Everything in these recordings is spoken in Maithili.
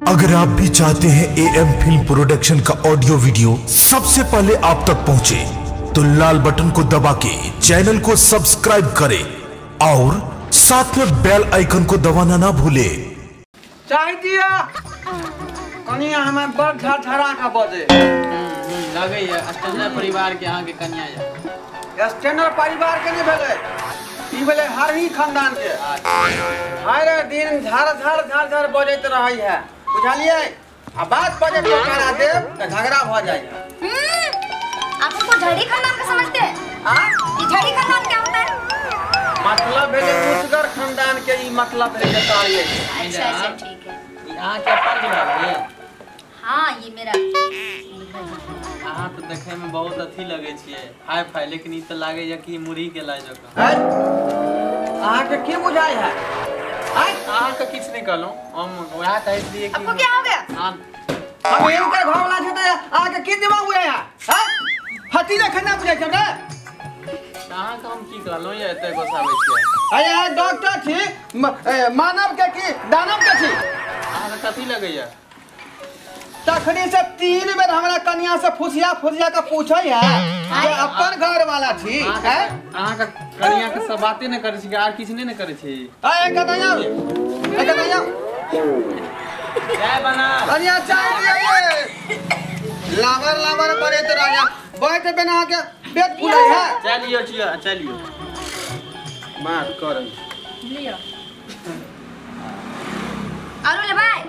अगर आप भी चाहते हैं एएम फिल्म प्रोडक्शन का ऑडियो वीडियो सबसे पहले आप तक पहुंचे, तो लाल बटन को दबा के चैनल को सब्सक्राइब करें और साथ में बेल आइकन को दबाना ना भूले। चाय दिया कनिया हमें बड़ झरझरा का बजे लगैया स्टैंडर्ड परिवार के अहाँ के कनिया या स्टैंडर्ड परिवार के नहीं भेलै ई भेलै हर ही खानदान के। हर दिन झर झर झर झर बजैत रहै है बुझलियै। आ बात बजे टोकरा देब त झगड़ा भ जाइ। आप हमको झड़ी खानदान का समझते हैं? हां, ये झड़ी खानदान क्या होता है? मतलब भेलै उचगर खानदान के ई मतलब भेलै तारिये। अच्छा अच्छा ठीक है। ई अहाँ के अपन भेलै? हां ये मेरा। अहाँ तो देखे में बहुत अथी लगे छियै हाई फाई, लेकिन ई त लागे या कि मुरही के लाय जका। अहाँ के की बुझाय है? अहाँ के किछ नहीं कहलौं हम, वएह कहैत रहियै कि आपको क्या हो गया? हां हम इनकर घर वाला छै त अहाँ के की दिमाग बुझाय है? हां हती देखै ना बुझाय छै हमरा। अहाँ के हम की कहलौं या एते गोसाबै छियै? अरे अहाँ डॉक्टर छी मानव के की दानव के छी? अहाँ के कथी लगैया? तखनी से 3 बेर हमरा कनिया से फुसिया फुसिया के पूछै है जे अपन घर वाला छी। हैं अहाँ के कनिया के सब बाते न करै छी आर किछ नै न करै छी। ए कनिया ए कनिया चाय बना। कनिया चाय दिया। लावर लावर बने तो राजा बैठ बिना के पेट फूलै है। चलियो चलियो चलियो माफ कर लियो आरो ले भाई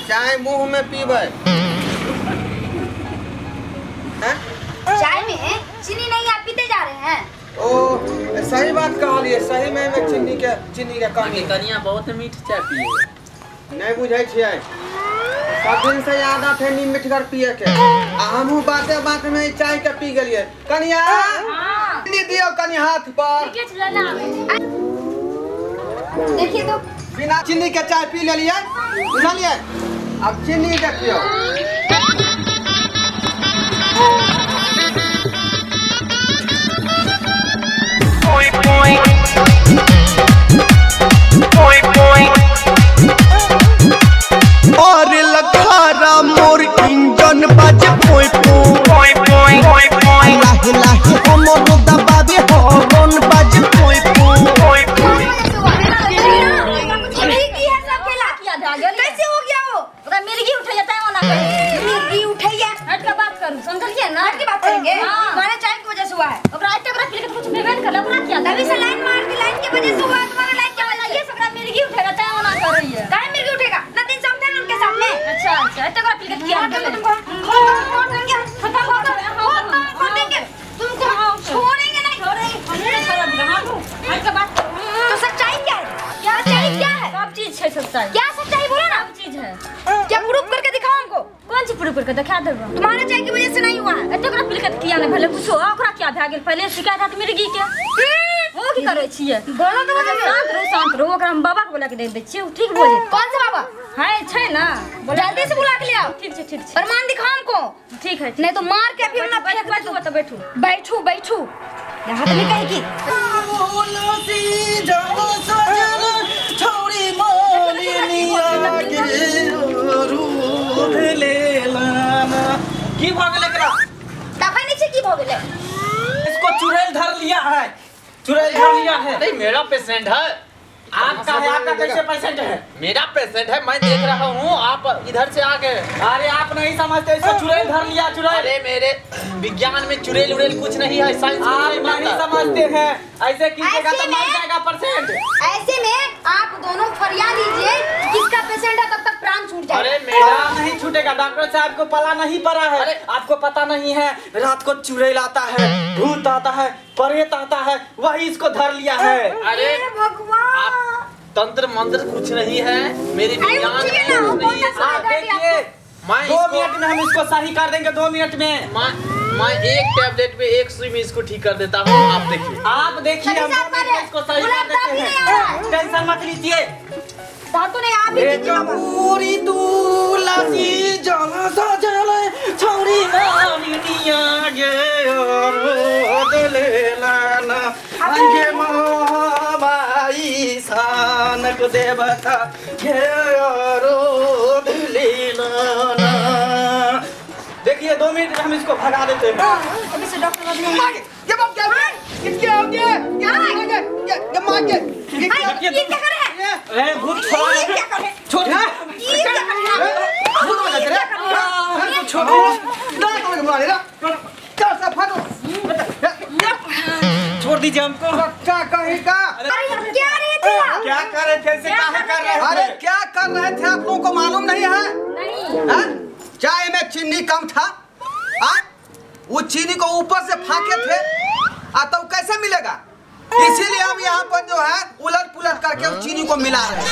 चाय मुंह में पीबै। चाय में चीनी नहीं आप पीते जा रहे हैं। ओ सही बात कहलिए, सही में में चीनी के कमी। कनिया बहुत मीठ चाय पिए नहीं बुझै छियै। सब दिन से आदत है नी मिठगर पिए के आ हमहू बाते बात में चाय के पी गेलिए। कनिया चीनी दियो कनि हाथ पर। देखिए तो बिना चीनी के चाय पी लेलिए बुझलिए। अब चीनी देखियो। और लखारा मोर इंजन बाजे पोई पोई पोई पोई लाहे लाहे हमर दबावे हॉर्न बाजे पोई पोई पोई। कैसे हो गया वो? ओकरा मिर्गी उठै जाता है ओना मिर्गी उठैया। हट के बात करू समझलिए ना? हट के बात करेंगे। तुम्हारे चाय की वजह से हुआ है। ओकरा आज तक ओकरा पी के कुछ भेबे न करल। ओकरा क्या तभी से लाइन मार के लाइन के वजह से हुआ तुम्हारा लाइन के वजह ये ओकरा मिर्गी उठेगा चाहे ओना करैया। काहे मिर्गी उठेगा? इतना दिन से हम थे उनके सामने। अच्छा अच्छा आज तक ओकरा पी के किया तुमको छोड़ देंगे, खत्म हो छोड़ देंगे तुमको, छोड़ेंगे नहीं छोड़ेंगे हमने छोड़ हां हट के बात। तो सच्चाई क्या है? क्या सच्चाई क्या है? सब चीज है सच्चाई। क्या सच्चाई बोलो ना? सब चीज है। क्या प्रूफ करके दिखाओ हमको? कौन चीज प्रूफ करके दिखा देबो? तुम्हारे चाय की वजह से नहीं हुआ है। एते ओकरा पिलकत किया नहीं भेलै कुछो। ओकरा क्या भए गेल? पहले शिकायत हत मिर्गी के। ओ की करै छियै? बोलो तो शांत रहो शांत रहो। ओकरा हम बाबा के बोला के दे दै छियै, उ ठीक भऽ जेतै। कौन सा बाबा? हां छै ना, जल्दी से बुला के ले आओ। ठीक छै ठीक छै। प्रमाण दिखाओ हमको। ठीक है, नहीं तो मार के अभी हम ना बैठू तो बैठू बैठू बैठू यहाँ तो नहीं कहेगी। की भ गेलै एकरा? तखन नै छै की भ गेलै? इसको चुड़ैल धर लिया है, चुड़ैल धर लिया है। नहीं मेरा पेशेंट है। आपका है? आपका कैसे पेशेंट है? मेरा पेशेंट है, मैं देख रहा हूँ आप इधर से आ गए। अरे आप नहीं समझते, इसको चुड़ैल धर लिया चुड़ैल। अरे मेरे विज्ञान में चुड़ैल उड़ेल कुछ नहीं है, साइंस आप नहीं समझते हैं। ऐसे कीजिएगा तो मर जाएगा पेशेंट। ऐसे में आप दोनों फरियाद लीजिए किसका पेशेंट है, तब तक प्राण छूट जाएगा। अरे मेरा नहीं छूटेगा, डॉक्टर साहब को पला नहीं पड़ा है। आपको पता नहीं है, रात को चुड़ैल आता है, भूत आता है, प्रेत आता है, वही इसको धर लिया है। अरे भगवान, तंत्र मंत्र कुछ नहीं है मेरे विज्ञान में कुछ नहीं है। देखिए 2 मिनट में हम इसको सही कर देंगे, 2 मिनट में। मैं एक टैबलेट पे एक सुई में इसको ठीक कर देता हूँ। आप देखिए आप देखिए हम इसको सही कर देते हैं, टेंशन मत लीजिए। धातु नहीं आप ही कीजिए। पूरी तुलसी जल सजल छोरी मानिया गे और ले लाना अंगे मोबाई सान जनक देवता के लीला। देखिए 2 मिनट में हम इसको भगा देते हैं। अभी से डॉक्टर बदले ये बाप क्या ये क्या हो गया? ये ये मार के ये क्या कर रहे हैं? ए भूत छोड़ ये क्या कर रहे हैं? छोड़ ये क्या कर रहे हैं? भूत बजा रे हमको छोड़ ना तो मारे ना चल सब फाड़ो छोड़ दीजिए हमको। क्या कहीं का? अरे क्या रहे थे आप? क्या कर रहे थे? ऐसे काहे कर रहे थे? अरे क्या कर रहे थे आप लोगों को मालूम नहीं है? नहीं। चाय में चीनी कम था, वो चीनी को ऊपर से फाके थे, आ तो कैसे मिलेगा? इसीलिए हम यहाँ पर जो है उलट पुलट करके उस चीनी को मिला रहे हैं।